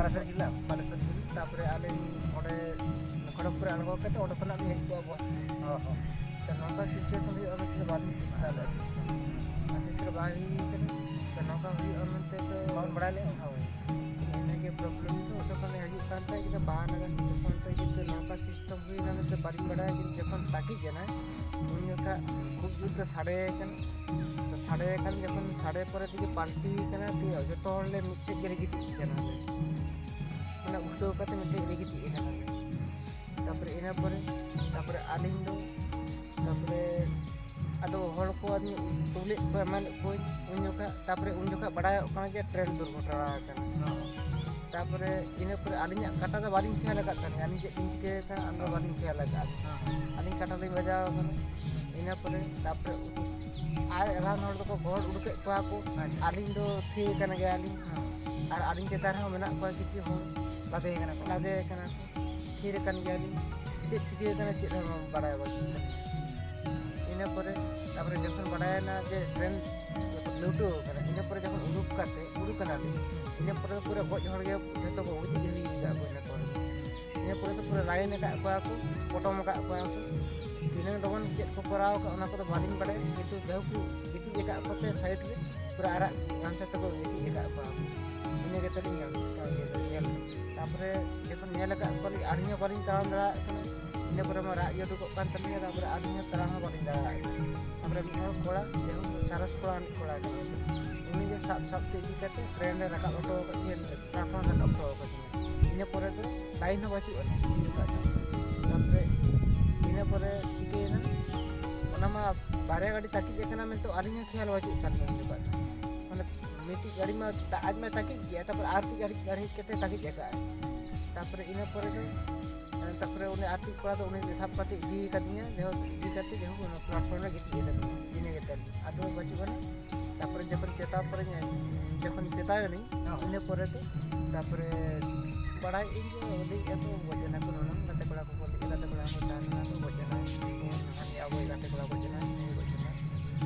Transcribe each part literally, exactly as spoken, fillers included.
ᱵᱟᱞᱮᱥᱚᱨ ᱡᱤᱞᱟ? ᱵᱟᱞᱮᱥᱚᱨ ᱡᱤᱞᱟ᱾ ᱛᱟᱯᱚᱨᱮ ᱟᱞᱮ ᱚᱸᱰᱮ ᱠᱷᱚᱲᱚᱜᱽᱯᱩᱨ ᱨᱮ ᱟᱬᱜᱚ ᱠᱟᱛᱮ ᱚᱸᱰᱮ ᱠᱷᱚᱱᱟᱜ ᱞᱮ ᱦᱮᱡ ᱠᱚᱜᱼᱟ ᱵᱚᱥ᱾ ᱚ ᱦᱚᱸ᱾ ᱛᱚ ᱱᱚᱝᱠᱟ ᱥᱤᱪᱩᱭᱮᱥᱚᱱ ᱦᱩᱭᱩᱜᱼᱟ ᱢᱮᱱᱛᱮ ᱵᱟᱞᱤᱧ ᱪᱮᱥᱴᱟ ᱞᱮᱫᱼᱟ᱾ ᱟᱨ ᱛᱤᱥ ᱨᱮ ᱵᱟᱭ ᱦᱩᱭ ᱠᱟᱱᱟ᱾ ᱛᱚ ᱱᱚᱝᱠᱟ ᱦᱩᱭᱩᱜᱼᱟ ᱢᱮᱱᱛᱮ ᱛᱚ ᱵᱟᱵᱚᱱ ᱵᱟᱲᱟᱭ ᱞᱮᱫᱼᱟ᱾ ᱦᱳᱭ᱾ ᱤᱱᱟᱹᱜᱮ ᱯᱨᱚᱵᱞᱮᱢ ᱫᱚ ᱚᱥᱚᱠᱟᱱ ᱦᱤᱡᱩᱜ ᱠᱟᱱ ᱛᱟᱦᱮᱸ, ᱠᱤᱱᱛᱩ ᱵᱟᱦᱟᱱᱟ ᱜᱟᱱ ᱥᱤᱪᱩᱭᱮᱥᱚᱱ ᱛᱮ ᱡᱮᱦᱮᱛᱩ ᱱᱚᱝᱠᱟ ᱥᱤᱥᱴᱮᱢ ᱦᱩᱭᱱᱟ ᱢᱮᱱᱛᱮ ᱵᱟᱹᱞᱤᱧ ᱵᱟᱲᱟᱭᱟ᱾ ᱠᱤᱱᱛᱩ ᱡᱚᱠᱷᱚᱱ ᱛᱟᱹᱠᱤᱡ ᱮᱱᱟ ᱩᱱ ᱡᱚᱠᱷᱟᱜ ᱠᱷᱩᱵ ᱡᱳᱨ ᱛᱮ ᱥᱟᱰᱮ ᱠᱟᱱᱟ᱾ ᱛᱚ ᱥᱟᱰᱮ ᱠᱟᱱ ᱡᱚᱠᱷᱚᱱ ᱥᱟᱰᱮ ᱯᱚᱨᱮ ᱛᱮᱜᱮ ᱯᱟᱞᱴᱤ ᱠᱟᱱᱟ, ᱛᱚ ᱡᱚᱛᱚ ᱦᱚᱲ ᱞᱮ ᱢᱤᱫᱴᱷᱮᱡ ᱜᱮᱞᱮ ᱜᱤᱛᱤᱡ ᱠᱟᱱᱟ᱾ ᱢᱟᱱᱮ ᱩᱞᱴᱟᱹᱣ ᱠᱟᱛᱮ ᱢᱤᱫᱴᱷᱮᱡ ᱞᱮ ᱜᱤᱛᱤᱡ ᱠᱟᱱᱟ᱾ ᱛᱟᱯᱚᱨᱮ ᱤᱱᱟᱹ ᱯᱚᱨᱮ ᱛᱟᱯᱚᱨᱮ ᱟᱹᱞᱤᱧ ᱫᱚ ᱛᱟᱯᱚᱨᱮ ᱟᱫᱚ ᱦᱚᱲ ᱠᱚ ᱟᱹᱞᱤᱧ ᱛᱩᱞᱮᱫ ᱠᱚᱣᱟ, ᱮᱢᱟᱱᱮᱫ ᱠᱚᱣᱟᱧ ᱩᱱ ᱡᱚᱠᱷᱟᱜ᱾ ᱛᱟᱯᱚᱨᱮ ᱩᱱ ᱡᱚᱠᱷᱟᱜ ᱵᱟᱲᱟᱭᱚᱜ ᱠᱟᱱᱟ ᱡᱮ ᱴᱨᱮᱱ ᱫᱩᱨᱜᱷᱚᱴᱚᱱᱟ ᱟᱠᱟᱱᱟ᱾ ᱦᱚᱸ᱾ ᱛᱟᱯᱚᱨᱮ ᱤᱱᱟᱹ ᱯᱚᱨᱮ ᱟᱹᱞᱤᱧᱟᱜ ᱠᱟᱴᱟ ᱫᱚ ᱵᱟᱹᱞᱤᱧ ᱠᱷᱮᱭᱟᱞ ᱟᱠᱟᱫ ᱛᱟᱦᱮᱸᱫ, ᱟᱹᱞᱤᱧ ᱪᱮᱫ ᱞᱤᱧ ᱪᱤᱠᱟᱹ ᱟᱠᱟᱫ ᱚᱱᱟ ᱫᱚ ᱵᱟᱹᱞᱤᱧ ᱠᱷᱮᱭᱟᱞ ᱟᱠᱟᱫᱼᱟ᱾ ᱦᱚᱸ᱾ ᱟᱹᱞᱤᱧ ᱠᱟᱴᱟ ᱞᱤᱧ ᱵᱟᱡᱟᱣ ᱟᱠᱟᱱᱟ᱾ ᱤᱱᱟᱹ ᱯᱚᱨᱮ ᱛᱟᱯᱚᱨᱮ ᱟᱨ ᱮᱞᱟᱱ ᱦᱚᱲ ᱫᱚᱠᱚ ᱜᱚᱦᱚᱲ ᱩᱰᱩᱠᱮᱫ ᱠᱚᱣᱟ ᱠᱚ᱾ ᱟᱪᱪᱷᱟ᱾ ᱟᱹᱞᱤᱧ ᱫᱚ ᱛᱷᱤᱨ ᱟᱠᱟᱱ ᱜᱮᱭᱟᱞᱤᱧ᱾ ᱦᱚᱸ᱾ ᱟᱨ ᱟᱹᱞᱤᱧ ᱪᱮᱛᱟᱱ ᱨᱮᱦᱚᱸ ᱢᱮᱱᱟᱜ ᱠᱚᱣᱟ ᱠᱤᱪᱷᱩ ᱦᱚᱲ᱾ ᱞᱟᱫᱮ ᱟᱠᱟᱱᱟ ᱠᱚ᱾ ᱞᱟᱫᱮ ᱟᱠᱟᱱᱟ ᱠᱚ᱾ ᱛᱷᱤᱨ ᱟᱠᱟᱱ ᱜᱮᱭᱟᱞᱤᱧ᱾ ᱪᱮᱫ ᱪᱤᱠᱟᱹ ᱟᱠᱟᱱᱟ ᱪᱮᱫ ᱦᱚᱸ ᱵᱟᱲᱟᱭ ᱵᱟᱹᱪᱩᱜ ᱠᱟᱱᱟ᱾ ᱤᱱᱟᱹ ᱯᱚᱨᱮ ᱛᱟᱯᱚᱨᱮ ᱡᱚᱠᱷᱚᱱ ᱵᱟᱲᱟᱭᱮᱱᱟ ᱡᱮ ᱴᱨᱮᱱ ᱞᱟᱹᱣᱴᱟᱹᱣ ᱟᱠᱟᱱᱟ, ᱤᱱᱟᱹ ᱯᱚᱨᱮ ᱡᱚᱠᱷᱚᱱ ᱩᱰᱩᱠ ᱠᱟᱛᱮ, ᱩᱰᱩᱠ ᱠᱟᱱᱟᱞᱤᱧ, ᱤᱱᱟᱹ ᱯᱚᱨᱮ ᱫᱚ ᱯᱩᱨᱟᱹ ᱜᱚᱡ ᱦᱚᱲ ᱜᱮ ᱡᱷᱚᱛᱚ ᱠᱚ ᱜᱤᱛᱤᱡ ᱦᱩᱭ ᱟᱠᱟᱫ ᱠᱚᱣᱟ᱾ ᱤᱱᱟᱹ ᱯᱚᱨᱮ ᱤᱱᱟᱹ ᱯᱚᱨᱮ ᱫᱚ ᱯᱩᱨᱟᱹ ᱞᱟᱭᱤᱱ ᱟᱠᱟᱫ ᱠᱚᱣᱟ ᱠᱚ, ᱯᱚᱴᱚᱢ ᱟᱠᱟᱫ ᱠᱚᱣᱟ ᱠᱚ᱾ ᱛᱤᱱᱟᱹᱜ ᱞᱚᱜᱚᱱ ᱪᱮᱫ ᱠᱚ ᱠᱚᱨᱟᱣ ᱟᱠᱟᱫ ᱚᱱᱟ ᱠᱚᱫᱚ ᱵᱟᱹᱞᱤᱧ ᱵᱟᱲᱟᱭᱟ, ᱠᱤᱱᱛᱩ ᱡᱟᱭᱦᱳᱠ ᱠᱚ ᱜᱤᱛᱤᱡ ᱟᱠᱟᱫ ᱠᱚᱛᱮ ᱥᱟᱭᱤᱰ ᱨᱮ ᱯᱩᱨᱟᱹ ᱟᱨᱟᱜ ᱜᱟᱢᱪᱷᱟ ᱛᱮᱠᱚ ᱜᱤᱛᱤᱡ ᱟᱠᱟᱫ ᱠᱚᱣᱟ᱾ ᱤᱱᱟᱹ ᱜᱮ ᱛᱟᱹᱞᱤᱧ ᱧᱮᱞ, ᱧᱮᱞ᱾ ᱛᱟᱯᱚᱨᱮ ᱡᱚᱠᱷᱚᱱ ᱧᱮᱞ ᱟᱠᱟᱫ ᱠᱚᱣᱟᱞᱤᱧ, ᱟᱹᱞᱤᱧ ᱦᱚᱸ ᱵᱟᱹᱞᱤᱧ ᱛᱟᱲᱟᱢ ᱫᱟᱲᱮᱭᱟᱜ ᱠᱟᱱᱟ᱾ ᱤᱱᱟᱹ ᱯᱚᱨᱮ ᱢᱟ ᱨᱟᱜ ᱜᱮ ᱩᱰᱩᱠᱚᱜ ᱠᱟᱱ ᱛᱟᱹᱞᱤᱧᱟ, ᱛᱟᱯᱚᱨᱮ ᱟᱹᱞᱤᱧ ᱦᱚᱸ ᱛᱟᱲᱟᱢ ᱦᱚᱸ ᱵᱟᱹᱞᱤᱧ ᱫᱟᱲᱮᱭᱟᱜ ᱠᱟᱱᱟ᱾ ᱛᱟᱯᱚᱨᱮ ᱢᱤᱫ ᱦᱚᱲ ᱠᱚᱲᱟ, ᱡᱟᱭᱦᱳᱠ ᱥᱟᱨᱟᱥ ᱠᱚᱲᱟ ᱨᱤᱱᱤᱡ ᱠᱚᱲᱟ ᱠᱟᱱᱟᱭ, ᱩᱱᱤ ᱜᱮ ᱥᱟᱵ ᱥᱟᱵ ᱛᱮ ᱤᱫᱤ ᱠᱟᱛᱮ ᱴᱨᱮᱱ ᱨᱮ ᱨᱟᱠᱟᱵ ᱦᱚᱴᱚ ᱟᱠᱟᱫ ᱞᱤᱧᱟᱹ, ᱯᱞᱟᱴᱯᱷᱚᱨᱢ ᱨᱮ ᱨᱟᱠᱟᱵ ᱦᱚᱴᱚ ᱟᱠᱟᱫᱤᱧᱟ᱾ ᱤᱱᱟᱹ ᱯᱚᱨᱮ ᱫᱚ ᱞᱟᱭᱤᱱ ᱦᱚᱸ ᱵᱟᱹᱪᱩᱜ ᱟᱹᱱᱤᱡ ᱩᱱ ᱡᱚᱠᱷᱟᱡ ᱫᱚ᱾ ᱛᱟᱯᱚᱨᱮ ᱤᱱᱟᱹ ᱯᱚᱨᱮ ᱪᱤᱠᱟᱹᱭᱮᱱᱟ, ᱚᱱᱟ ᱢᱟ ᱵᱟᱨᱭᱟ ᱜᱟᱹᱰᱤ ᱛᱟᱹᱠᱤᱡ ᱟᱠᱟᱱᱟ ᱢᱮᱱᱛᱮ ᱟᱹᱞᱤᱧ ᱦᱚᱸ ᱠᱷᱮᱭᱟᱞ ᱵᱟᱹᱪᱩᱜ ᱠᱟᱱ ᱛᱟᱹᱞᱤᱧᱟ ᱩᱱ ᱡᱚᱠᱷᱟᱡ ᱫᱚ᱾ ᱢᱟᱱᱮ ᱢᱤᱫᱴᱤᱡ ᱜᱟᱹᱰᱤ ᱢᱟ ᱛᱟ-, ᱟᱡ ᱢᱟ ᱛᱟᱹᱠᱤᱡ ᱜᱮᱭᱟ, ᱛᱟᱯᱚᱨ ᱟᱨ ᱢᱤᱫᱴᱤᱡ ᱜᱟᱹᱰᱤ, ᱜᱟᱹᱰᱤ ᱦᱮᱡ ᱠᱟᱛᱮ ᱛᱟᱹᱠᱤᱡ ᱟᱠᱟᱫᱼᱟᱭ᱾ ᱛᱟᱯᱚᱨᱮ ᱤᱱᱟᱹ ᱯᱚᱨᱮ ᱫᱚ, ᱛᱟᱯᱚᱨᱮ ᱩᱱᱤ ᱟᱨ ᱢᱤᱫᱴᱤᱡ ᱠᱚᱲᱟ ᱫᱚ ᱩᱱᱤ ᱥᱟᱵ ᱠᱟᱛᱮ ᱤᱫᱤ ᱠᱟᱫᱤᱧᱟ, ᱡᱟᱭᱦᱳᱠ ᱤᱫᱤ ᱠᱟᱛᱮ ᱡᱟᱭᱦᱳᱠ ᱚᱱᱟ ᱯᱞᱟᱴᱯᱷᱚᱨᱢ ᱨᱮ ᱜᱤᱛᱤᱡ ᱟᱠᱟᱫᱤᱧᱟ, ᱤᱱᱟᱹ ᱜᱮ ᱛᱟᱹᱞᱤᱧ᱾ ᱟᱫᱚ ᱵᱟᱹᱪᱩᱜ ᱟᱱᱟ᱾ ᱛᱟᱯᱚᱨᱮ ᱡᱚᱠᱷᱚᱱ ᱪᱮᱛᱟᱣ ᱯᱚᱨᱮ ᱡᱚᱠᱷᱚᱱ ᱪᱮᱛᱟᱣ ᱮᱱᱟᱹᱧ, ᱦᱚᱸ᱾ ᱤᱱᱟᱹ ᱯᱚᱨᱮ ᱫᱚ ᱛᱟᱯᱚᱨᱮ ᱵᱟᱲᱟᱭ ᱤᱧ ᱡᱮ ᱞᱟᱹᱭᱮᱫᱼᱟ ᱠᱚ ᱜᱚᱡ ᱮᱱᱟ ᱠᱚ, ᱱᱩᱱᱟᱹᱝ ᱜᱟᱛᱮ ᱠᱚᱲᱟ ᱠᱚᱠᱚ ᱞᱟᱹᱭᱮᱫᱼᱟ, ᱜᱟᱛᱮ ᱠᱚᱲᱟ ᱠᱚ ᱛᱟᱦᱮᱸ ᱞᱮᱱᱟ ᱠᱚ, ᱜᱚᱡ ᱮᱱᱟ ᱠᱚ, ᱦᱟᱹᱱᱤ ᱟᱵᱚᱭᱤᱡ ᱜᱟᱛᱮ ᱠᱚᱲᱟ ᱜᱚᱡ ᱮᱱᱟ, ᱱᱩᱭ ᱜᱚᱡ ᱮᱱᱟ᱾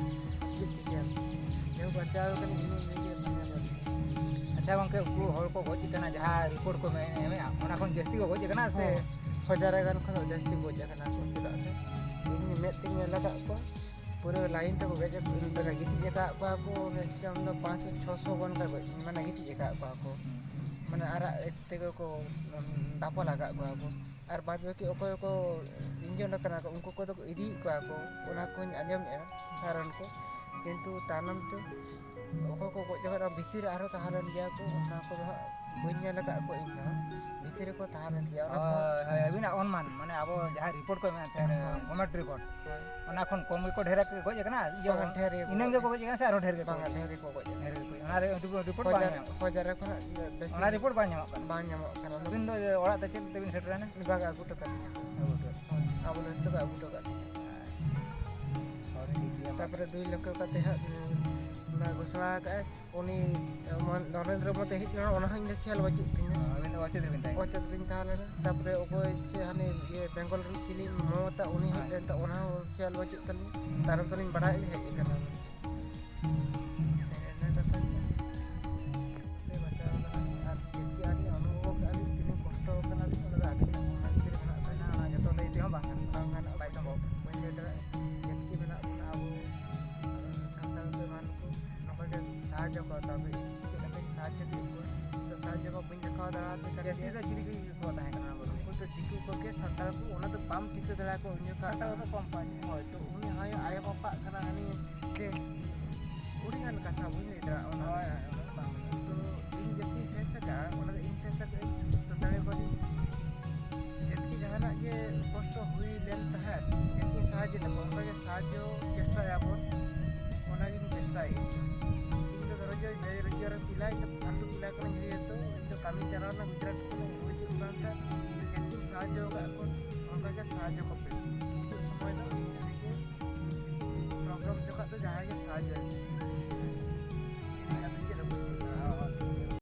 ᱪᱮᱫ ᱪᱤᱠᱟᱹᱭᱟ? ᱡᱟᱭᱦᱳᱠ, ᱵᱟᱧᱪᱟᱣ ᱠᱟᱹᱱᱟᱹᱧ, ᱤᱧ ᱦᱚᱸ ᱤᱱᱟᱹᱜᱮ ᱢᱟᱱᱮ ᱫᱚ᱾ ᱟᱨ ᱟᱪᱪᱷᱟ ᱜᱚᱝᱠᱮ, ᱩᱱᱠᱩ ᱦᱚᱲ ᱠᱚ ᱜᱚᱡ ᱟᱠᱟᱱᱟ, ᱡᱟᱦᱟᱸ ᱨᱤᱯᱳᱨᱴ ᱠᱚ ᱢᱮ-, ᱮᱢᱮᱜᱼᱟ, ᱚᱱᱟ ᱠᱷᱚᱱ ᱡᱟᱹᱥᱛᱤ ᱠᱚ ᱜᱚᱡ ᱟᱠᱟᱱᱟ ᱥᱮ? ᱦᱮᱸ, ᱦᱟᱡᱟᱨ ᱜᱟᱱ ᱠᱷᱚᱱ ᱡᱟᱹᱥᱛᱤ ᱜᱚᱡ ᱟᱠᱟᱱᱟ ᱠᱚ᱾ ᱪᱮᱫᱟᱜ ᱥᱮ ᱤᱧ ᱢᱮᱫ ᱛᱮᱧ ᱧᱮᱞ ᱟᱠᱟᱫ ᱠᱚᱣᱟ, ᱯᱩᱨᱟᱹ ᱞᱟᱭᱤᱱ ᱛᱮᱠᱚ ᱜᱚᱡ ᱟᱠᱟᱫ, ᱜᱤᱛᱤᱡ ᱟᱠᱟᱫ ᱠᱚᱣᱟ ᱠᱚ, ᱢᱮᱠᱥᱤᱢᱟᱢ ᱫᱚ ᱯᱟᱸᱪᱥᱚ ᱪᱷᱚᱥᱚ ᱜᱟᱱ ᱠᱚ ᱜᱚᱡ, ᱢᱟᱱᱮ ᱜᱤᱛᱤᱡ ᱟᱠᱟᱫ ᱠᱚᱣᱟ ᱠᱚ, ᱢᱟᱱᱮ ᱟᱨᱟᱜ ᱛᱮᱜᱮ ᱠᱚ ᱫᱟᱯᱟᱞ ᱟᱠᱟᱫ ᱠᱚᱣᱟ ᱠᱚ᱾ ᱟᱨ ᱵᱟᱫᱽ ᱵᱟᱹᱠᱤ ᱚᱠᱚᱭ ᱠᱚ ᱤᱱᱡᱚᱨᱰ ᱟᱠᱟᱱᱟ ᱠᱚ, ᱩᱱᱠᱩ ᱠᱚᱫᱚ ᱠᱚ ᱤᱫᱤᱭᱮᱫ ᱠᱚᱣᱟ ᱠᱚ, ᱚᱱᱟ ᱠᱚᱧ ᱟᱸᱡᱚᱢᱮᱫᱼᱟ ᱥᱟᱨᱚᱱ ᱠᱚ᱾ ᱠᱤᱱᱛᱩ ᱛᱟᱭᱱᱚᱢ ᱛᱮ ᱚᱠᱚᱭ ᱠᱚ ᱜᱚᱡ ᱟᱠᱟᱱᱟ, ᱵᱷᱤᱛᱤᱨ ᱨᱮ ᱟᱨᱦᱚᱸ ᱛᱟᱦᱮᱸ ᱞᱮᱱ ᱜᱮᱭᱟ ᱠᱚ, ᱚᱱᱟ ᱠᱚᱫᱚ ᱦᱟᱸᱜ ᱵᱟᱹᱧ ᱧᱮᱞ ᱟᱠᱟᱫ ᱠᱚᱣᱟ ᱤᱧ ᱫᱚ ᱦᱟᱸᱜ᱾ ᱵᱷᱤᱛᱤᱨ ᱨᱮᱠᱚ ᱛᱟᱦᱮᱸ ᱞᱮᱱ ᱜᱮᱭᱟ, ᱚᱱᱟ ᱠᱚ ᱦᱳᱭ, ᱦᱳᱭ, ᱟᱹᱵᱤᱱᱟᱜ ᱚᱱᱩᱢᱟᱱ, ᱢᱟᱱᱮ ᱟᱵᱚ ᱡᱟᱦᱟᱸ ᱨᱤᱯᱳᱨᱴ ᱠᱚ ᱮᱢᱮᱫ ᱛᱟᱦᱮᱸ, ᱦᱳᱭ᱾ ᱜᱚᱵᱷᱚᱨᱱᱢᱮᱱᱴ ᱨᱤᱯᱳᱨᱴ, ᱦᱳᱭ᱾ ᱚᱱᱟ ᱠᱷᱚᱱ ᱠᱚᱢ ᱜᱮᱠᱚ ᱰᱷᱮᱨ ᱜᱚᱡ ᱟᱠᱟᱱᱟ? ᱤᱭᱟᱹ, ᱵᱟᱝᱟ, ᱰᱷᱮᱨ ᱜᱮᱠᱚ ᱤᱱᱟᱹᱝ ᱜᱮᱠᱚ ᱜᱚᱡ ᱟᱠᱟᱱᱟ ᱥᱮ ᱟᱨᱦᱚᱸ ᱰᱷᱮᱨ ᱜᱮᱠᱚ ᱵᱟᱝᱟ, ᱜᱚᱡ ᱟᱠᱟᱱᱟ? ᱰᱷᱮᱨ ᱜᱮᱠᱚ ᱜᱚᱡ ᱟᱠᱟᱱᱟ᱾ ᱰᱷᱮᱨ ᱜᱮᱠᱚ ᱜᱚᱡ ᱟᱠᱟᱱᱟ᱾ ᱚᱱᱟ ᱨᱮ ᱨᱤᱯᱳᱨᱴ ᱵᱟᱝ ᱦᱟᱡᱟᱨ, ᱧᱟᱢᱚᱜ ᱠᱟᱱᱟ᱾ ᱦᱟᱡᱟᱨ ᱠᱷᱚᱱᱟᱜ ᱵᱮᱥᱤ ᱚᱱᱟ ᱨᱤᱯᱳᱨᱴ ᱵᱟᱝ ᱧᱟᱢᱚᱜ ᱠᱟᱱᱟ᱾ ᱵᱟᱝ ᱧᱟᱢᱚᱜ ᱠᱟᱱᱟ᱾ ᱟᱹᱵᱤᱱ ᱫᱚ ᱚᱲᱟᱜ ᱛᱮ ᱪᱮᱫ ᱛᱮᱵᱤᱱ ᱥᱮᱴᱮᱨᱮᱱᱟ? ᱵᱟᱝ, ᱟᱹᱜᱩ ᱦᱚᱴᱚ ᱠᱟᱜ ᱞᱤᱧᱟ᱾ ᱟᱹᱜᱩ ᱦᱚᱴᱚ᱾ ᱦᱳᱭ, ᱟᱢᱵᱩᱞᱮᱱᱥ ᱛᱮᱠᱚ ᱟᱹᱜᱩ ᱦᱚᱴᱚ ᱠᱟᱜ ᱞᱤᱧᱟ᱾ ᱦᱳᱭ, ᱴᱷᱤᱠ ᱜᱮᱭᱟ, ᱢᱟ᱾ ᱛᱟᱯᱚᱨᱮ ᱫᱩᱭ ᱞᱚᱠᱷ ᱠᱟᱛᱮ ᱦᱟᱸᱜ, ᱚᱱᱟ ᱜᱷᱳᱥᱚᱱᱟ ᱟᱠᱟᱫᱼᱟᱭ᱾ ᱩᱱᱤ ᱢᱚᱱ-, ᱱᱚᱨᱮᱱᱫᱨᱚ ᱢᱳᱫᱤ ᱦᱮᱡ ᱞᱮᱱᱟ, ᱚᱱᱟ ᱦᱚᱸ ᱤᱧ ᱫᱚ ᱠᱷᱮᱭᱟᱞ ᱵᱟᱹᱪᱩᱜ ᱛᱤᱧᱟ᱾ ᱚ, ᱟᱹᱵᱤᱱ ᱫᱚ ᱚᱪᱮᱛ ᱨᱮᱵᱤᱱ ᱛᱟᱦᱮᱸ ᱠᱟᱱᱟ? ᱚᱪᱮᱛ ᱨᱤᱧ ᱛᱟᱦᱮᱸ ᱞᱮᱱᱟ᱾ ᱛᱟᱯᱚᱨᱮ ᱚᱠᱚᱭ ᱪᱮᱫ ᱦᱟᱱᱮ ᱤᱭᱟᱹ ᱵᱮᱝᱜᱚᱞ ᱨᱤᱱ ᱪᱤᱞᱤ ᱢᱚᱢᱚᱛᱟ, ᱩᱱᱤ ᱦᱮᱡ ᱦᱮᱸ᱾ ᱞᱮᱱ ᱛᱟᱦᱮᱸ, ᱚᱱᱟ ᱦᱚᱸ ᱠᱷᱮᱭᱟᱞ ᱵᱟᱹᱪᱩᱜ ᱛᱟᱹᱞᱤᱧᱟ᱾ ᱛᱟᱭᱱᱚᱢ ᱛᱮᱞᱤᱧ ᱵᱟᱲᱟᱭ ᱞᱮ ᱦᱮᱡ ᱟᱠᱟᱱᱟ᱾ ᱤᱱᱟᱹ ᱠᱟᱛᱷᱟ ᱜᱮ᱾ ᱵᱟᱧᱪᱟᱣ ᱠᱟᱱᱟ᱾ ᱟᱨ ᱪᱮᱫ ᱠᱮᱜᱼᱟ ᱞᱤᱧ, ᱚᱱᱩᱵᱷᱚᱵ ᱠᱮᱜᱼᱟ ᱞᱤᱧ, ᱛᱤᱱᱟᱹᱜ ᱠᱚᱥᱴᱚ ᱠᱟᱱᱟ ᱞᱤᱧ, ᱚᱱᱟ ᱫᱚ ᱟᱹᱵᱤᱱᱟᱜ ᱢᱚᱱᱮ ᱵᱷᱤᱛᱤᱨ ᱨᱮ ᱢᱮᱱᱟᱜ ᱛᱟᱵᱤᱱᱟ, ᱚᱱᱟ ᱡᱚᱛᱚ ᱞᱟᱹᱭ ᱛᱮᱦᱚᱸ ᱵᱟᱝ ᱜᱟᱱᱚᱜᱼᱟ᱾ ᱵᱟᱝ ᱜᱟᱱᱚᱜᱼᱟ᱾ ᱵᱟᱭ ᱥᱚᱢᱵᱷᱚᱵ᱾ ᱵᱟᱹᱧ ᱞᱟᱹᱭ ᱫᱟᱲᱮᱭᱟᱜᱼᱟ᱾ ᱡᱮᱛᱠᱤ ᱢᱮᱱᱟᱜ ᱵᱚᱱᱟ ᱟᱵᱚ ᱥᱟᱱᱛᱟᱲ ᱠᱚ ᱮᱢᱟᱱ ᱠᱚ, ᱱᱚᱝᱠᱟ ᱜᱮ ᱥᱟᱦᱟᱡᱽᱡᱚ ᱠᱚ ᱦᱟᱛᱟᱣ ᱯᱮ᱾ ᱪᱮᱫ ᱞᱮᱠᱟᱧ ᱥᱟᱦᱟᱡᱽᱡᱚ ᱠᱮᱫ ᱠᱚᱣᱟ, ᱛᱚ ᱥᱟᱦᱟᱡᱽᱡᱚ ᱢᱟ ᱵᱟᱹᱧ ᱫᱮᱠᱷᱟᱣ ᱫᱟᱲᱮᱭᱟᱫ ᱯᱮ ᱠᱟᱱ ᱡᱟᱹᱥᱛᱤ ᱜᱮᱭᱟ᱾ ᱫᱚ ᱪᱤᱞᱤ ᱠᱚ ᱛᱟᱦᱮᱸ ᱠᱟᱱᱟ ᱟᱵᱚ ᱫᱚ? ᱩᱱᱠᱩ ᱫᱚ ᱫᱤᱠᱩ ᱠᱚᱜᱮ, ᱥᱟᱱᱛᱟᱲ ᱠᱚ ᱚᱱᱟ ᱫᱚ ᱵᱟᱢ ᱴᱷᱤᱠᱟᱹ ᱫᱟᱲᱮᱭᱟᱠᱚᱣᱟ᱾ ᱩᱱ ᱡᱚᱠᱷᱟᱱ ᱥᱟᱱᱛᱟᱲ ᱫᱚ ᱠᱚᱢ ᱯᱟᱸᱪ᱾ ᱦᱳᱭ, ᱛᱚ ᱩᱱᱤ ᱦᱚᱸ ᱟᱭᱳ ᱵᱟᱵᱟᱜ ᱠᱟᱱᱟ ᱦᱟᱹᱱᱤ ᱡᱮ ᱟᱹᱰᱤᱜᱟᱱ ᱠᱟᱛᱷᱟ ᱵᱟᱹᱧ ᱞᱟᱹᱭ ᱫᱟᱲᱮᱭᱟᱜᱼᱟ ᱚᱱᱟ᱾ ᱦᱳᱭ, ᱦᱳᱭ, ᱚᱱᱟ ᱫᱚ ᱵᱟᱝ ᱦᱩᱭᱩᱜᱼᱟ᱾ ᱛᱚ ᱤᱧ ᱡᱟᱹᱥᱛᱤᱧ ᱯᱷᱮᱥ ᱟᱠᱟᱫᱼᱟ, ᱚᱱᱟ ᱫᱚ ᱤᱧ ᱯᱷᱮᱥ ᱟᱠᱟᱫᱼᱟᱹᱧ᱾ ᱛᱚ ᱫᱟᱲᱮ ᱠᱚᱫᱚ ᱡᱟᱹᱥᱛᱤ ᱡᱟᱦᱟᱱᱟᱜ ᱜᱮ ᱠᱚᱥᱴᱚ ᱦᱩᱭ ᱞᱮᱱ ᱛᱟᱦᱮᱸᱫ, ᱡᱟᱹᱥᱛᱤᱧ ᱥᱟᱦᱟᱡᱽᱡᱚ ᱞᱮᱠᱚ, ᱚᱱᱠᱟ ᱜᱮ ᱥᱟᱦᱟᱡᱽᱡᱚ ᱪᱮᱥᱴᱟᱭᱟᱵᱚᱱ, ᱚᱱᱟᱜᱤᱧ ᱪᱮᱥᱴᱟᱭᱮᱫᱼᱟ᱾ ᱤᱧ ᱫᱚ ᱫᱷᱚᱨᱚ ᱡᱮ ᱵᱮ-ᱨᱳᱡᱽᱜᱟᱨ ᱯᱤᱞᱟᱭ ᱫᱚ ᱯᱷᱟᱞᱛᱩ ᱯᱤᱞᱟᱭ ᱠᱟᱱᱟ, ᱡᱮᱦᱮᱛᱩ ᱤᱧ ᱫᱚ ᱠᱟᱹᱢᱤ ᱪᱟᱞᱟᱣ ᱨᱮᱱᱟᱜ ᱜᱩᱡᱽᱨᱟᱴ ᱠᱷᱚᱱ ᱦᱤᱡᱩᱜ ᱠᱟᱱ ᱛᱟᱦᱮᱸᱫ, ᱤᱧ ᱫᱚ ᱡᱟᱹᱥᱛᱤᱧ ᱥᱟᱦᱟᱡᱽᱡᱚ ᱟᱠᱟᱫ ᱠᱚᱣᱟ, ᱚᱱᱠᱟ ᱜᱮ ᱥᱟᱦᱟᱡᱽᱡᱚ ᱠᱚᱯᱮ᱾ ᱦᱤᱡᱩᱜ ᱥᱚᱢᱚᱭ ᱫᱚ ᱤᱧ ᱡᱟᱦᱟᱸᱭ ᱜᱮ ᱯᱨᱚᱵᱞᱮᱢ ᱡᱚᱠᱷᱟᱡ ᱫᱚ ᱡᱟᱦᱟᱸᱭ ᱜᱮ ᱥᱟᱦᱟᱡᱽᱡᱚ